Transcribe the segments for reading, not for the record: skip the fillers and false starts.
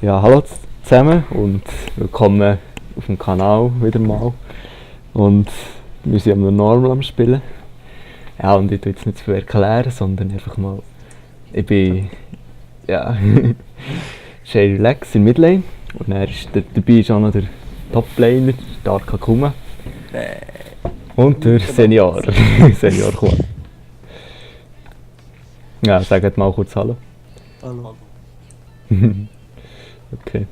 Ja, hallo zusammen und willkommen auf dem Kanal wieder mal. Und wir sind am Normal am Spielen. Ja, und ich tue jetzt nicht zu viel erklären, sondern einfach mal, ich bin, ja, Jay Relax in Midlane. Und dann ist dabei ist auch noch der Top-Laner, der Arkakuma. Und der Senior, Senior Juan. Ja, sagt mal kurz Hallo. Hallo. Okay.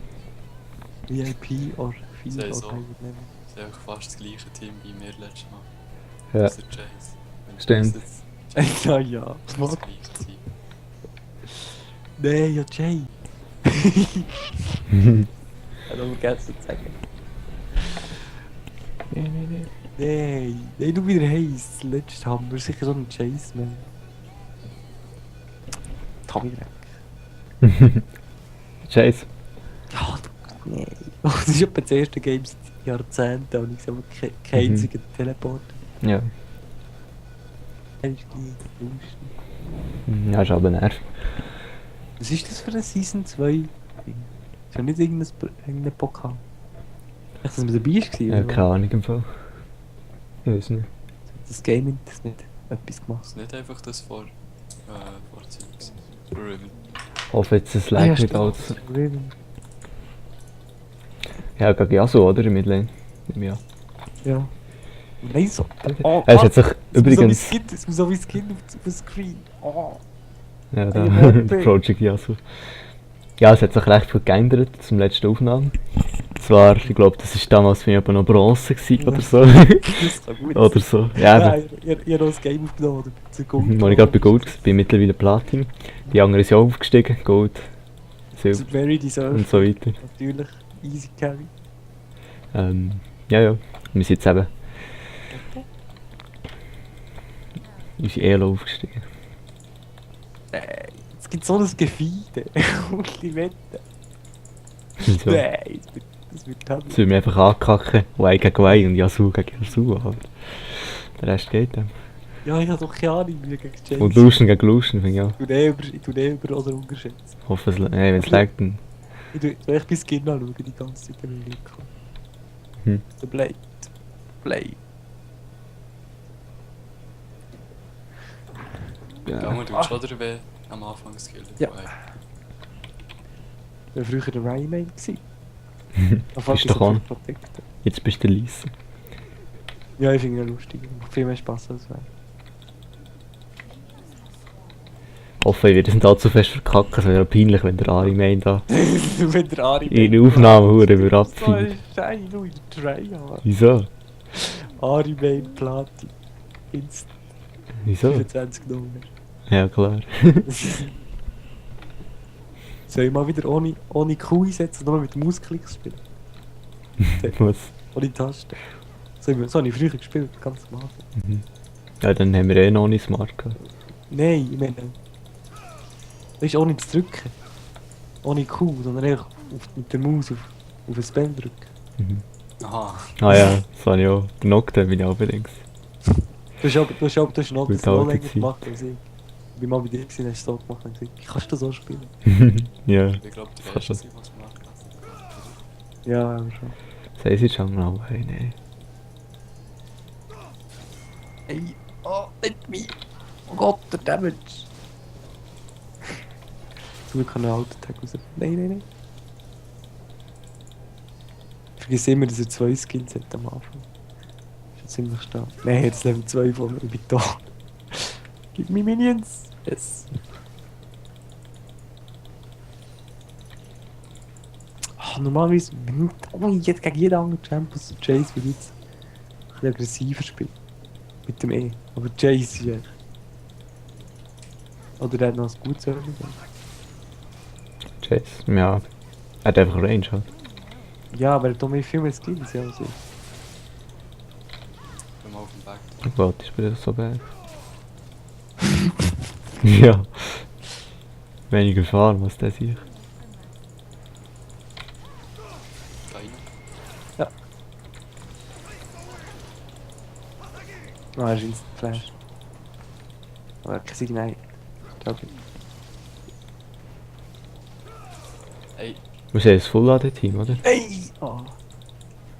VIP oder Sie viel haben oder so. nennen. Das ist einfach fast das gleiche Team wie wir letztes Mal. Ja, Außer Chase. Wenn ich Stimmt. wüsste, jetzt Ja, ja. muss das gleiche Team. Nee, ja, Jay. Ich habe vergessen zu sagen. Nee, du wieder heiß. Letztes haben wir sicher so einen Chase, man. Tommy weg. Chase. Ja, nee. Das ist etwa das erste Game seit Jahrzehnten und ich habe keinen einzigen Teleport. Ja. Ja, ist aber nervig. Was ist das für eine Season 2? Ist ja nicht irgendein Pokal. Echt, dass man dabei war? Ja, oder keine Ahnung im Fall. Ich weiß nicht. was? Das Gaming das nicht etwas gemacht. Ist nicht einfach das vor Zeugs. Vor Riven. Ich hoffe jetzt, es lag nicht alles. Ja, gegen Yasuo, oder? Im Midlane. Ja. Ja. Nein, so. Es hat sich übrigens. Es muss so wie Skin auf dem Screen. Oh. Ja, da. Eine Wampe. Project Yasuo. Ja, es hat sich recht viel geändert zum letzten Aufnahmen. Zwar, ich glaube, das war damals für mich aber noch Bronze gewesen, oder so. Das kann gut Oder so. Ja, aber. Nein, ich habe noch das Game aufgenommen. Oder? Zu Gold. Als ich gerade bei Gold war, bin ich mittlerweile Platin. Die anderen sind auch aufgestiegen. Gold, Silber Very deserved. und so weiter. Natürlich. Easy Carry. Ja, ja. Wir sind jetzt eben. Wir sind Elo aufgestiegen. Es gibt so ein Gefeide. Und die Wette. Wieso? Nein, das wird haben. Jetzt würden wir einfach ankacken, Wei gegen Wei und Yasuo gegen Yasuo. Aber der Rest geht dann. Ja, ich habe doch keine Ahnung, wie gegen James. Und Lucian gegen Lucian, finde ich auch. Ich tue den über oder unterschätzt. Ich hoffe, wenn es lag, dann. Ich tue echt bis Skin anschauen, die ganze Zeit, wenn ich komme. Hm. Der Blade. Blade. Gange tut schon der weh am Anfang skillen. Ja. Ich war früher der Rayman. Bist doch auch. Jetzt bist du Lisa. Ja, ich finde ihn lustig. Macht viel mehr Spaß als Rayman. Ich hoffe, ich werde es nicht allzu fest verkacken. Es wäre peinlich, wenn der Ari Main da Wenn der Ari in der Aufnahme über abfällt. So ein Scheiß, nur in der Tryhard. Wieso? Ari Main Platin. Inst Wieso? 25 $. Ja, klar. Soll ich mal wieder ohne Q einsetzen, nur mit Mausklicks spielen? Was? Ohne Tasten. So habe ich früher gespielt, ganz am Anfang. Ja, dann haben wir eh noch nicht Smart gehabt. Nein, ich meine... Weißt du, ohne zu drücken. Ohne Q, sondern einfach mit der Maus auf ein Spell drücken. Aha. Ah ja, das habe ich auch. Der Nocturne bin ich auch übrigens. Du hast noch das Gute noch alte länger Zeit. gemacht als ich. Ich bin mal bei dir gewesen, hast du es so gemacht und gesagt, kannst du das so spielen? Ja, Ich glaube, der kannst erste, du. was wir machen. Ja, aber schon. das heisst jetzt schon mal, hey, nein. Hey, oh, nicht mich! Oh Gott, der Damage! Zum Glück kann er Auto-Attack raus. Nein. Ich vergesse immer, dass er 2 Skills hat am Anfang. Ist ja ziemlich stark. Nein, jetzt Level 2 von mir, ich bin da. Gib mir Minions! Yes! Normalerweise, wenn ich jetzt gegen jeden anderen Champions Chase würde jetzt ein bisschen aggressiver spielen. Mit dem E. Aber Chase ist ja. Oder der hat noch ein gutes Server. Chase, ja. Er hat einfach Range halt. Ja, aber er hat doch viel mehr Skills, ja. Also. Ich bin mal auf dem Back. Oh Gott, ich bin so bad. Ja. Weniger fahren, was der sich. Keine. Ah, er ist Instant Flash. Aber kein Signal. Okay. Hey, Wir sind ein Full AD-Team, oder? Ey! Oh.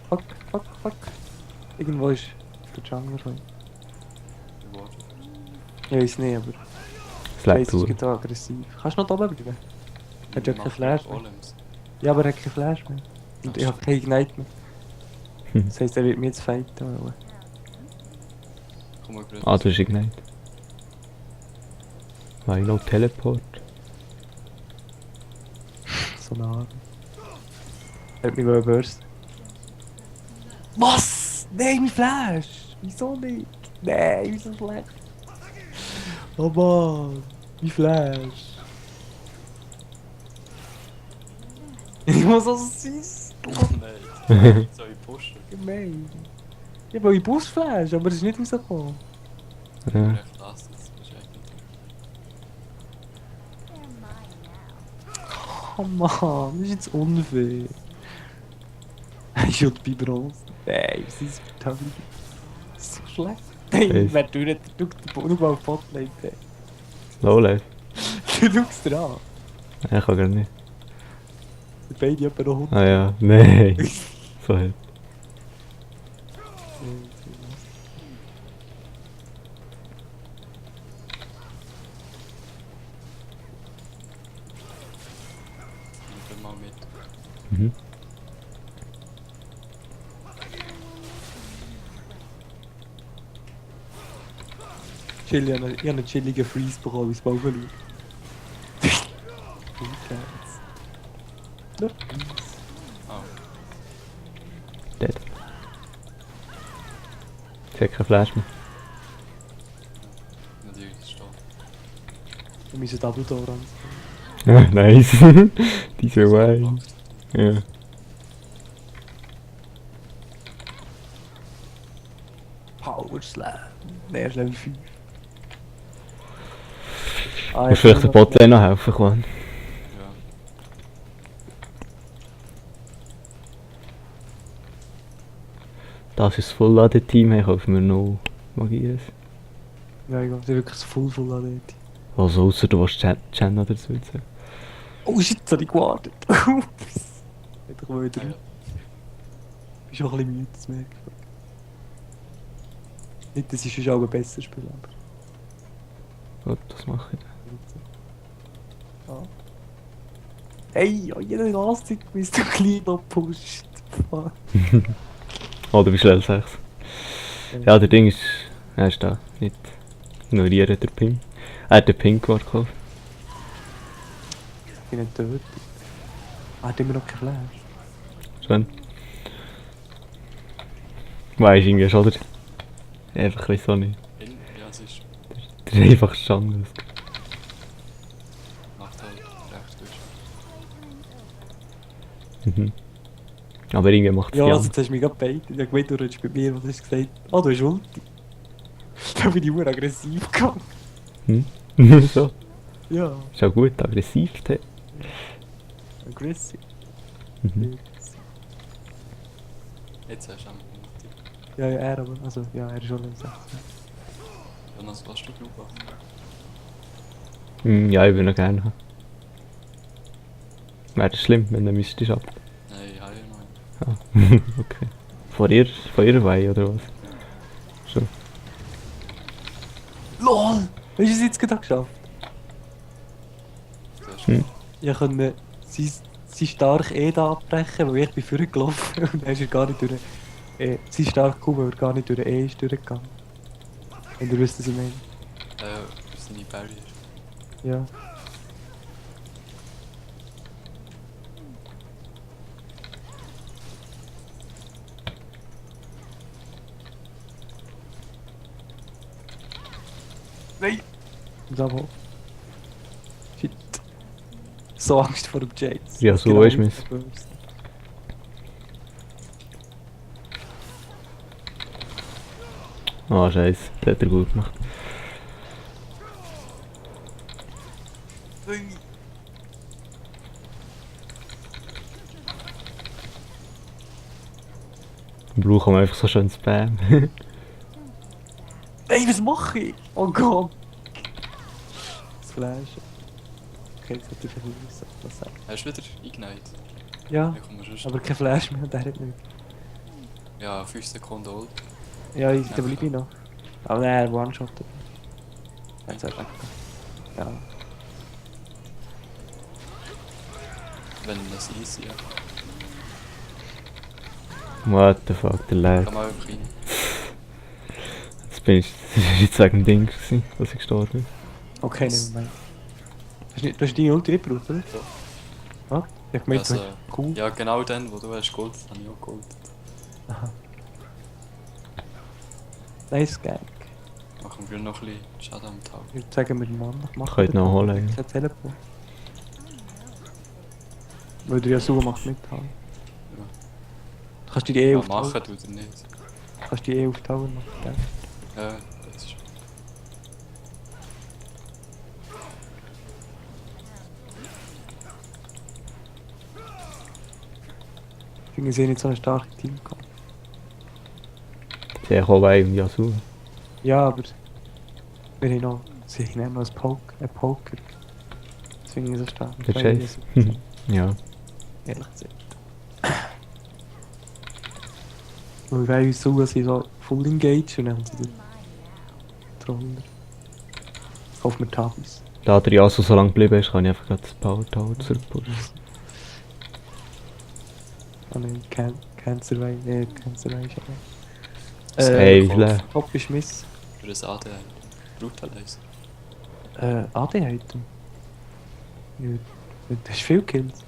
Fuck, fuck, fuck. Irgendwo ist der Jungler rein. Reward. Ich weiß nicht, aber Es der lebt ist durch. geht auch aggressiv. Kannst du noch da oben bleiben? Hat ja keinen Macht Flash mehr. Golems. Ja, aber er hat keinen Flash mehr. Und Ach, ich habe shit. keinen Ignite mehr. Hm. Das heisst, er wird mir jetzt fighten. wollen. Komm mal gerade. Ah, du hast Ignite. Why no Teleport? So nah. Er hat mich burst. Was? Nein, mein Flash! Wieso nicht? Nein, wieso schlecht? Oh Mann, mein Flash. Ich muss so süß. Nein. Soll ich pushen? Gemein. Ich wollte Busflash, aber es ist nicht rausgekommen. Ja. Recht das jetzt. Das ist eigentlich Oh Mann, das ist jetzt unfair. Ich will bei Bronze. Nein, was ist das? Das ist so schlecht. Nein, Yes. wer tut nicht? Schau mal auf Botlane. Lowlife. Du schaust dir an. Ich kann gar nicht. Beide etwa noch 100. Ah ja, nein. So halt. Ich bin mal mit. Mhm. Chill, ich habe einen chilligen Freeze bekommen, wie es Bauch schaut. No. Ah, Dead. Ich habe keinen Flash mehr. natürlich ist es da. Wir müssen Double Door ran. Ja, nice. Diese Way. Gepackt. Ja. Power Slam. Nein, er ist Level 5. Ah, Musst vielleicht der Botlane noch helfen, Quan. Ja. Das ist das Full-AD-Team, ich hoffe mir noch Magies. Ja, ich glaube, sie wirklich full an dort. Also ausser du willst Chen dazu sagen. Oh shit, das habe ich gewartet. Ups. Hätte ich mal wieder. Ah, ja. Bist auch ein bisschen müde, das merke ich. Nicht, dass ich schon auch besser spiele, aber. Gut, das mache ich. Ja. Hey, oh, jede ganze Zeit bist du klein noch gepusht. Fuck. Oh, du bist Level 6. Ja, der Ding ist... Er ist da. Nicht ignorieren, der Ping. Er hat den Ping gekauft. Ich bin nicht tot. Er hat immer noch kein Flash. Schön. Weisst du irgendwie schon, oder? Einfach ein bisschen so nicht. Ja, es ist. Der einfachste Chance. Macht halt recht durch. Mhm. Aber irgendwie macht es Ja, die also andere. jetzt hast du mich gerade beitet. Ich habe gemeint, du redest bei mir, was hast du gesagt? Ah, du hast Ulti. Da bin ich nur aggressiv gegangen. Hm? So. Ja, Ist auch gut, aggressiv. aggressiv. Mhm. Jetzt hast du am Ulti. Ja, ja, er aber. Also, ja, er ist schon Level 6. Jonas, was du Blue Buff? Ja, ich würde noch gerne haben. Wäre das schlimm, wenn du müsstest ab. Nein, ich habe ja noch einen. Ah, okay. Von ihrer Weih oder was? Schon. LOL! Hast du es jetzt gerade geschafft? Das ist Hm. Ich konnte sie stark da abbrechen, weil ich bin vorgelaufen und dann ist er gar nicht durch. Sie stark gekommen, weil er gar nicht durch ist durchgegangen. Und ihr wisst, was ich meine. seine Barrier. Ja. Nein! Bravo. Shit. So Angst vor dem James. Ja, so ist mir's. Ah, scheiße. Das hat er gut gemacht. Blue kann man einfach so schön spam. Ey, was mache ich? Oh Gott! Das Flash. Okay, jetzt hat er verloren. Was sagen? Hast du wieder Ignite? Ja, Ich komme sonst. aber kein Flash mehr, der hat nicht. Ja, 5 Sekunden Ult. Ja, da bleibe ich noch. Aber nein, One-Shot. Jetzt hat er. Ja. Wenn das easy ja. What the fuck, der Lag. Kann man einfach rein. Das war jetzt wegen dem Ding, gewesen, dass ich gestorben bin. Okay, nehmen wir mal. Du hast deine Ulti nicht gebraucht, oder? Was? Ich meine, Also, cool. ja, genau dann, wo du hast Gold, habe ich auch Gold. Aha. Nice Gang. Machen wir noch ein bisschen Schaden am Tag. Ich würde sagen, mit dem Mann machen. Könnt noch holen, ja. Kein Teleport. Weil der Yasuo macht mit haben. Ja. Du kannst die eh Ja, auf die machen Tower. tut er nicht. Kannst die eh auf die Tower machen, gell? Ja, das ist. Ich finde, sie haben nicht so ein starkes Team gehabt. Sie haben auch einen und Yasuo. Ja, aber wir haben noch, sie haben noch ein Poker. Das finde ich so stark. Der Zwei Chase. Yasuo, Ja. ehrlich gesagt. Weil wir uns so, sind so full engaged und dann haben sie den Troller. Kaufen wir Tabis. Da der Yasuo so lange geblieben ist, kann ich einfach gerade das Power Tower zurückpushen. Ah nein, Cancer Rise. Ey, wie viel? Top ist Miss. Für das AD Brutalizer. AD-Item. Ja, das ist viel Kills.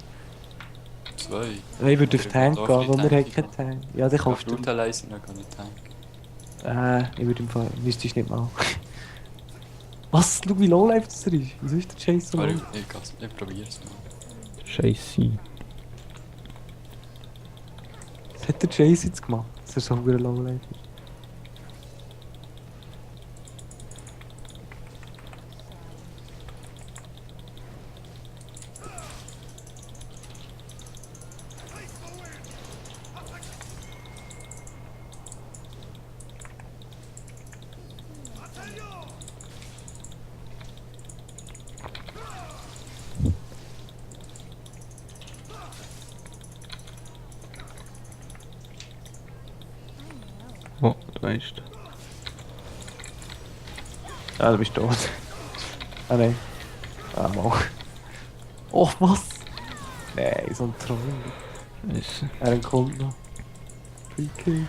2. Ich würde auf Ich Tank würd gehen, auch wo wir nicht haben tanken keinen Tank. Ja, dann kaufst du. Brutalizer, dann kann ich tanken. Ich würde im Fall. Müsstest nicht mal. Was? Schau, wie lowlife das ist. Wieso ist der Chase so Aber low? ich probier's mal. Scheiße. Was hat der Chase jetzt gemacht? Dass er so ein lowlife ist. Oh, du weißt. Ah, du bist tot. Ah nein. Ah, mal. Oh, was? Nein, so ein Troll. Scheiße. Er kommt noch. Okay.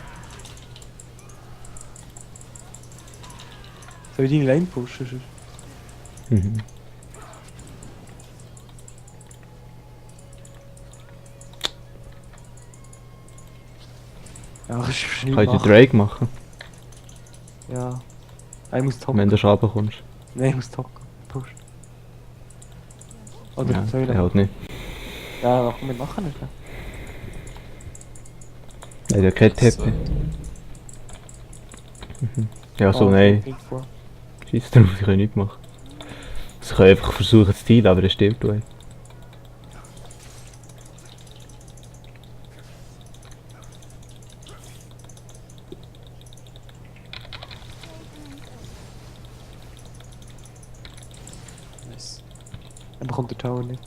Soll ich deine Lane pushen? sonst? Mhm. Ja, kannst du nicht Kann ich den machen. Drake machen, Ja. Ich muss top. wenn du runterkommst? Nein, ich muss top pushen. Oder Ja, soll ich ich noch? halt nicht. Ja, komm, wir machen nicht. Nein, der kennt So. Happy. Ja, so, nein. Scheiß drauf, ich kann nichts machen. Also, ich kann einfach versuchen zu dealen, aber der stirbt du. Nice. Er bekommt den Tower nicht.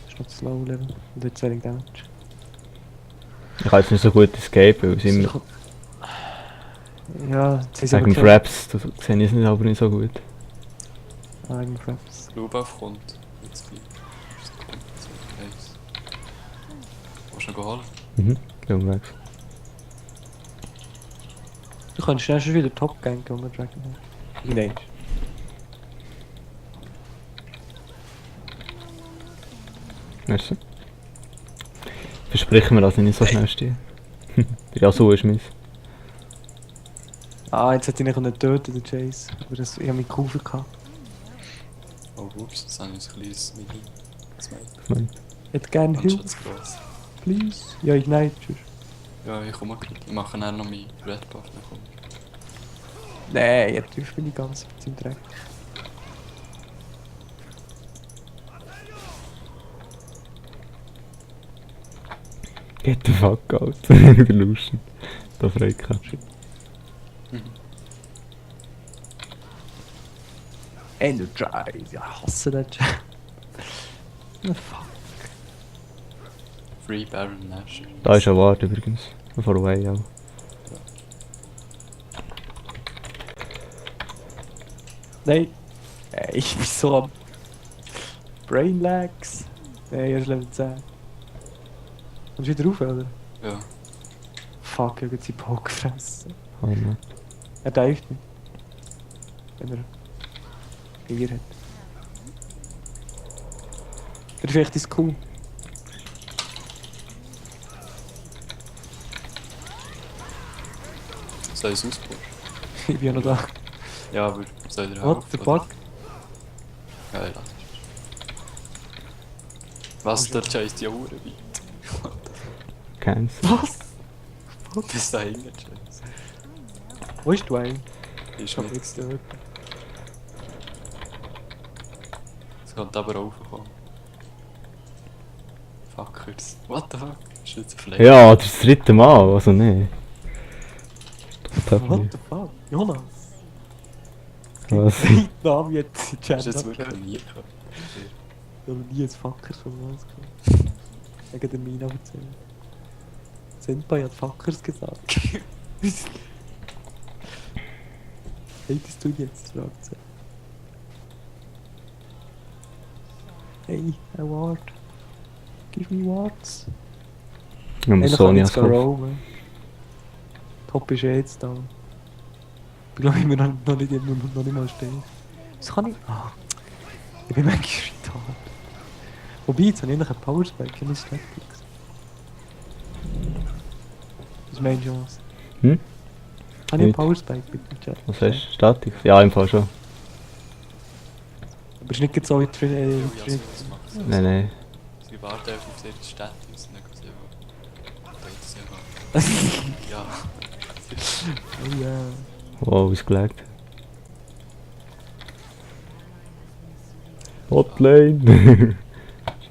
Das ist noch zu slow Level. Und jetzt wenig Damage. Ich kann jetzt nicht so gut escapen, weil es immer Ja, jetzt haben wegen sie Fraps, da sehe ich es nicht, aber nicht so gut. Wegen Fraps. Bluebuff kommt. Jetzt gleich. Nice. Willst du noch holen? Mhm, gehen wir weg. Du kannst schnell schon wieder Top ganken, wenn man Dragon hat. Nein. Merci. Versprechen wir, dass ich nicht so schnell stehe. Ja, so ist meins. Ah, jetzt hätte ich nicht töten, der Chase. Aber das, ich habe mich geholfen gehabt. Oh, ups, jetzt habe ich ein kleines Mini. Zwei. Ich meine, Ich hätte gerne Ganz Hilfe, schön zu gross. please. Ja, Ignite. Tschüss. Ja, ich komme gleich. Ich mache dann noch meinen Red Buff. Dann komme ich. Nein, jetzt trifft mich ganz im Dreck. get the fuck out. Evolution. Da freut mich. Mhm. Energize. Ja, ich hasse den Chat. Oh, fuck. Free Baron Nashor. Da ist ein Wart übrigens. Von Away auch. Nein! Ich bin so am... Brain Lags! Nein, er ist Level 10. Kommst du wieder rauf, oder? Ja. Fuck, er hat seinen Poke gefressen. Oh nein. Er dived nicht. Wenn er... Gier hat. Der ist echt dein Kuh. Soll ich es ausbauen? Ich bin ja noch da. Ja, aber soll der What the fuck? Ja, ja. Was, der chase die Uhr weit. Keins. Was? Bis dahin chase. Wo ist Dwayne? Ist Ich hab nicht. nichts gehört. Es könnte aber raufkommen. Fuckers. What the fuck? Ist jetzt ein Fleck? Ja, das dritte Mal, also nee. What the fuck? Jonas? Was? Namen jetzt in Chat. Ist jetzt wirklich nie gekommen. Ich habe nie ein Fuckers von uns gehört. Wegen der Mina erzählen. Senpai hat Fuckers gesagt. Hatest du jetzt? Fragt sie. Hey, a ward. Give me wards. Ja, muss Sonias kaufen. roamen. Top ist jetzt da. Ich glaube, ich bin noch nicht mal stehen. Das kann ich... Ah. Ich bin manchmal retard. Wobei, jetzt habe ich eigentlich einen Powerspike, keine Statics. Was meinst du, was? Hm? Habe ich einen Nicht. Powerspike bitte im Chat? Was hast du? Statik? Ja, im Fall schon. Aber es ist nicht gerade so wie die... Ja, so was machen sie. Nein, nein. Sie warten auf ihre Städte und sind dann sehen, wo... Ja. Oh ja. Wow, ausgelegt. Hotlane!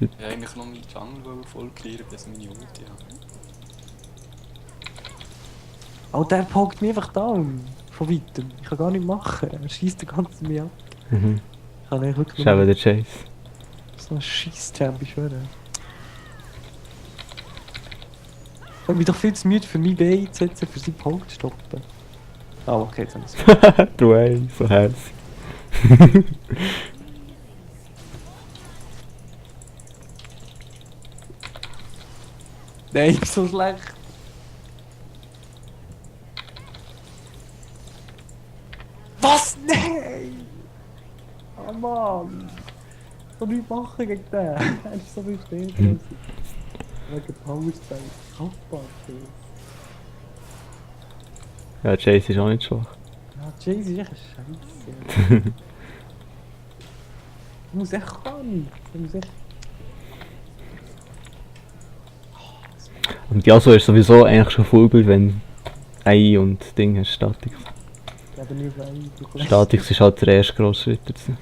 Ich wollte eigentlich noch meinen Jungle voll clearen, bis ich meine Ulti habe. Oh, der pokt mich einfach down. Von weitem. Ich kann gar nicht machen. Er schießt den ganzen mich ab. Mhm. Ich kann eigentlich wirklich Das ist eben der Chase. so ein Scheiss-Champ, ich schwöre. Ich bin doch viel zu müde für mein B einzusetzen, für seinen Poke zu stoppen. Ah, okay, jetzt haben wir es. Dwayne, so herzig. Nein, ich bin so schlecht. Was? Nein! Oh Mann! So nichts machen gegen den. Er ist so viel stehen. Wegen Powerspike. Kappa. Ja, Chase ist auch nicht schwach. Ja, Jay ist echt scheiße. Ich muss echt ran. Ich muss echt... Und Yasuo ist sowieso eigentlich schon Vollbild, wenn AI und Ding hast, Statik. Ja, aber nicht bei Statik ist halt der erste grosse Schritt dazu.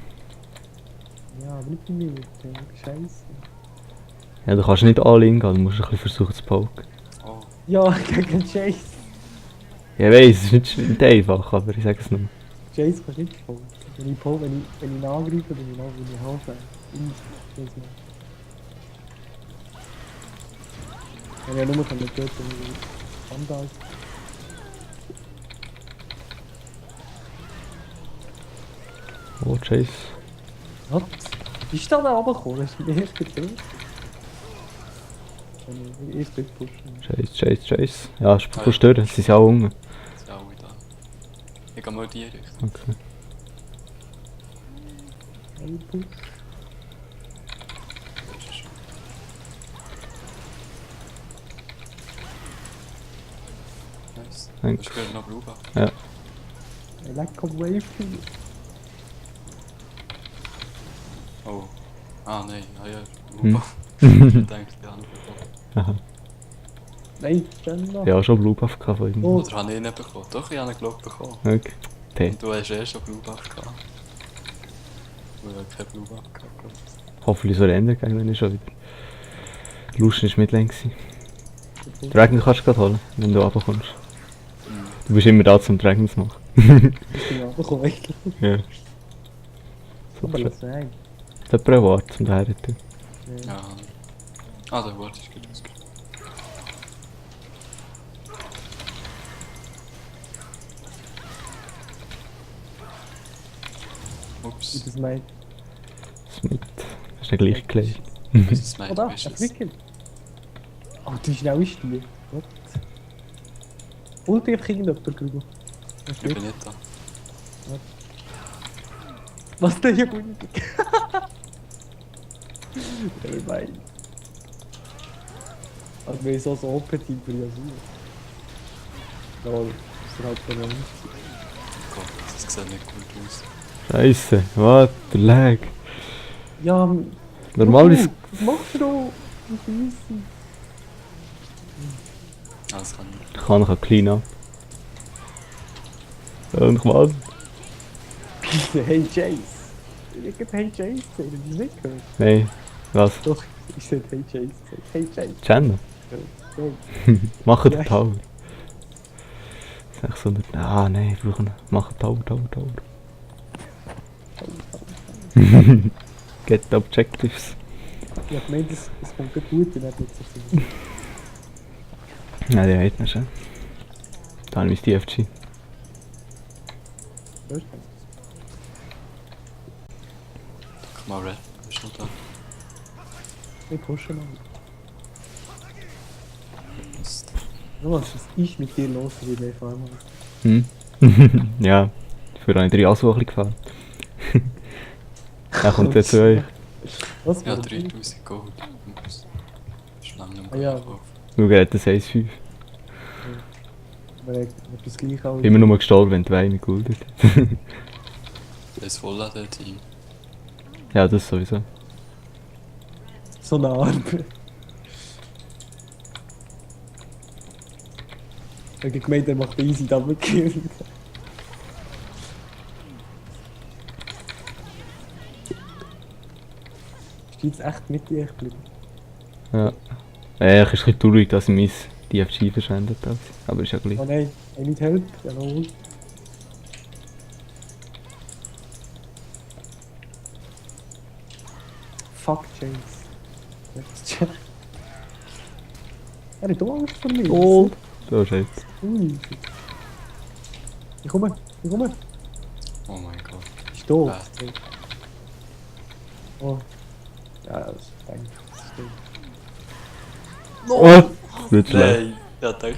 Ja, aber nicht bei mir. Scheiße. Ja, du kannst nicht all in gehen, du musst ein bisschen versuchen zu poken. Oh, Ja, gegen Chase. Ja, ich weiss, es ist nicht einfach, aber ich sage es nur. Chase kannst du nicht poken. Wenn ich ihn angreife, bin ich helfe. Easy. Wenn ich nur von der Tötung Sandals. Oh, Chase. Was? Wie ist da runtergekommen? Das ist mir erst getötet. Wenn ich erst durchpushen. Chase. Ja, ist von stören, sie sind auch unten. sind alle da. Ich gehe mal die Richtung. Okay. Ein Push. Das ist schon. Nice. Thanks. Du spielst noch Blue Buff. Ja. Ein lecker Wave hier. Oh. Ah nein, ah ja, Blue Hm. Buff. Ich denke, die haben bekommen. Aha. Nein, dann noch. Ja, schon Blue Buff gehabt von ihm. Oh. Oder habe ich ihn nicht bekommen? Doch, ich habe ihn glaube ich bekommen. Okay. T. Und du hast eh schon Blue Buff gehabt. Du hast keinen Blue Buff gehabt, glaube ich. Hoffentlich soll er ändern gehen, wenn ich schon wieder. Lucian war Midlane gewesen. Dragon kannst du gerade holen, wenn du runterkommst. Mhm. Du bist immer da zum Dragon zu machen. Ich bin runtergekommen. Ja. Aber Super. lass sein. Das ist ein Award zum daher tun. Ja. Ah, der Wort ist gut ausgegangen. Ups. das meint. Smith. Ist ja gleich gelegt. Das meint Oder? Wishes. Entwickelt. Oh, wie schnell ist die? What? Ulti einfach irgendjemand, Grugo. Ich bin nicht da. Was denn hier gut? Nevermind. Also wir sind so Open-Team für Yasuo. Lol, das ist halt von uns. Gott, das sieht nicht gut aus. Scheiße, was? Der Lag. Ja, Normal ist. was machst du da? Das ist easy. Alles kann ich. Ich kann clean up. Und was? Hey Chase. Ich hab Hey Chase gesehen, hast du das nicht gehört? Nein. Was? Doch, ich sag Hey Chase. Hey Chase. Channel? Ja. Machen den Ja. Tower. 600. Ah nein, wir brauchen. Machen Tower. Get the objectives. Ich hab gemeint, es kommt gut, dann hat es sich Nein, die hat nicht schon. Da habe ich mein DFG. so. Guck mal, Red. Bist du noch da? Ich pushe mal. Mist. Was ist ich mit dir los, wie wir fahren? Hm? Ja, für eine 3 Asuche gefahren. Da kommt der 2. Was Ja, war 3000 Gold. Ups. Ist lange nicht Ah, ja. mehr gekauft. Schau, er hat das 1,5. das? Das gleiche auch. Immer nur gestorben, wenn die Weine guldet. Das ist voll an der Team. Ja, das sowieso. So eine Arme. Ich hab gemeint, er macht easy Double Kill. Ist die jetzt echt mit dir echt geblieben? Ja. Ich ist ein bisschen traurig, dass ich mein DFG verschwendet habe. Aber ist ja gleich. Oh nein, I need help. Jawohl. Fuck Chase. Er hat auch Angst vor mir. Oh. So scheiße. Ui. Ich komme. Oh mein Gott. Ist tot. Ah. Oh. Ja, das ist eigentlich. Oh! Wird schlecht. Nein! Ja, dachte ich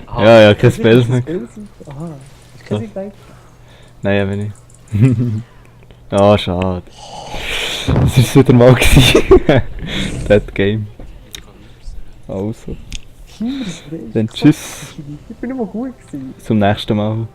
doch. Ja, kein Spells mehr. Aha. Ich kann nicht gleich. Nein, aber nicht. Ah, schade. Das war wieder mal gewesen. That game. Also, dann tschüss. Ich bin immer gut gewesen. zum nächsten Mal.